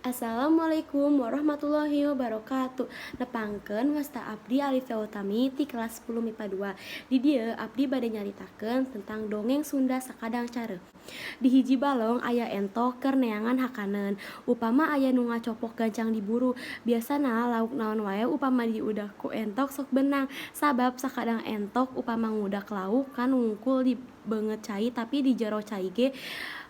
Assalamualaikum warahmatullahi wabarakatuh. Nepangkeun, wasta abdi Alifia Utami ti kelas 10 MIPA 2. Di dieu abdi bade nyaritakeun tentang dongeng Sunda Sakadang Careuh. Di hiji balong aya entok keur neangan hakaneun. Upama aya nu ngacopok, gancang diburu. Biasana lauk naon wae upama diudak ku entok sok beunang, sabab sakadang entok upama ngudak lauk kan wungkul di beungeut cai, tapi di jero cai ge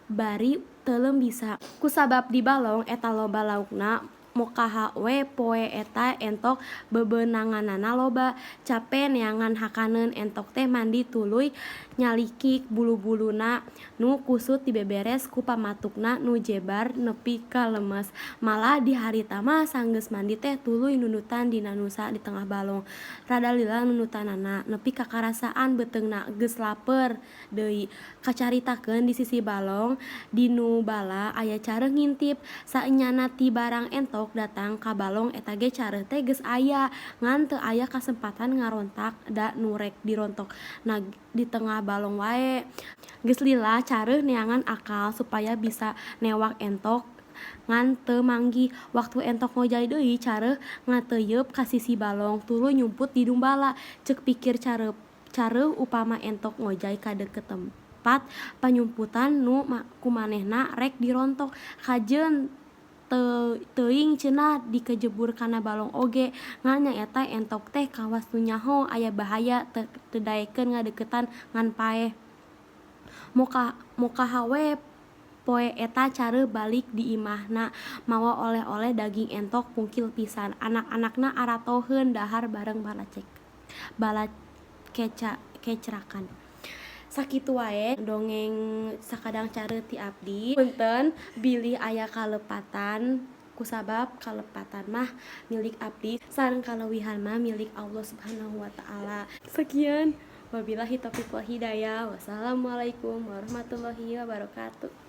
bari teuleum bisa. Kusabab di balong eta loba laukna, mokaha we poe eta entok bebeunanganna loba. Cape neangan hakaneun, entok teh mandi tuluy nyalikik bulu-buluna nu kusut dibeberes ku pamatukna nu jebar nepi ka lemes. Malah di harita mah sanggeus mandi teh tuluy nundutan dina nusa di tengah balong. Rada lila nundutanana nepi ka karasaan beuteungna geus laper deui. Kacaritakeun di sisi balong di nu bala aya careuh ngintip. Saenyana ti barang entok datang ka balong eta ge careuh teh geus aya, ngan teu aya kasempatan ngarontak da nu rek dirontokna di tengah balong wae. Geus lila careuh neangan akal supaya bisa newak entok ngan teu manggih. Waktu entok ngojay deui, careuh ngateuyeup ka sisi balong tuluy nyumput di dumbala. Ceuk pikir careuh, upama entok ngojay ka deukeut tempat panyumputan nu ku manehna rek dirontok, kajeun teuing cenah dikejebur kana balong oge. Ngan nyaeta entok teh kawas nu nyaho aya bahaya, teu daekeun ngadeuketan ngan paeh. Mokaha we poe eta careuh balik di imahna mawa oleh-oleh daging entok pungkil pisan. Anak-anakna aratoheun dahar bareng balakecrakan. Sakitu wae dongeng Sakadang Careuh ti abdi. Punten bilih aya kalepatan, kusabab kalepatan mah milik abdi sareng kaleuwihan mah milik Allah Subhanahu wa Ta'ala. Sekian, wabillahi taufiq wal hidayah, wassalamualaikum warahmatullahi wabarakatuh.